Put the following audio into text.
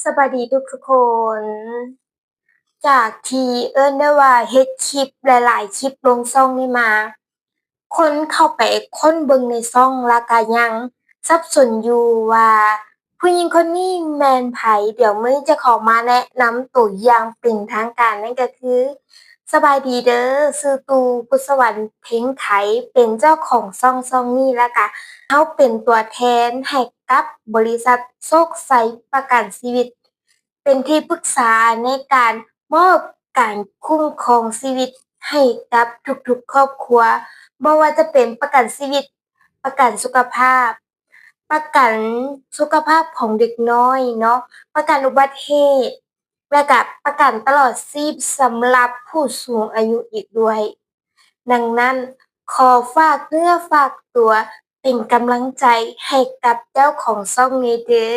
ສະບາຍດີທຸກໆຄົນ. ຈາກທີ່ເອີ້ນໄດ້ວ່າເຮັດຄລິບຫຼາຍໆຄລິບລົງຊ່ອງນີ້ມາ, ຄົນເຂົ້າໄປຄົ້ນເບິ່ງໃນຊ່ອງ ລະກະຍັງສັບສົນຢູ່ວ່າຜູ້ຍິງຄົນນີ້ແມ່ນໃຜ. ດຽວມື້ນີ້ຈະຂໍມາແນະນຳໂຕຢ່າງເປັນທາງການ, ນັ້ນກໍຄື ສະບາຍດີເດີ, ຊື່ຕູ້ ບຸດສະຫວັນ ເພັງໄຄ, ເປັນເຈົ້າຂອງຊ່ອງ ຊ່ອງນີ້, ລະກະເຮົາເປັນຕົວແທນໃຫ້ກັບບໍລິສັດໂຊກໄຊປະກັນຊີວິດ ເປັນທີ່ປຶກສາໃນການມອບການຄຸ້ມຄອງຊີວິດໃຫ້ກັບທຸກໆຄອບຄົວ, ບໍ່ວ່າຈະເປັນປະກັນຊີວິດ, ປະກັນສຸຂະພາບ, ປະກັນສຸຂະພາບຂອງເດັກນ້ອຍເນາະ, ປະກັນອຸບັດເຫດ ແລະກະປະກັນຕະຫຼອດຊີບສຳລັບຜູ້ສູງອາຍຸອີກດ້ວຍ. ດັ່ງນັ້ນ, ຂໍຝາກເນື້ອຝາກຕົວເປັນກຳລັງໃຈໃຫ້ກັບເຈົ້າຂອງຊ່ອງແດ່ເດີ.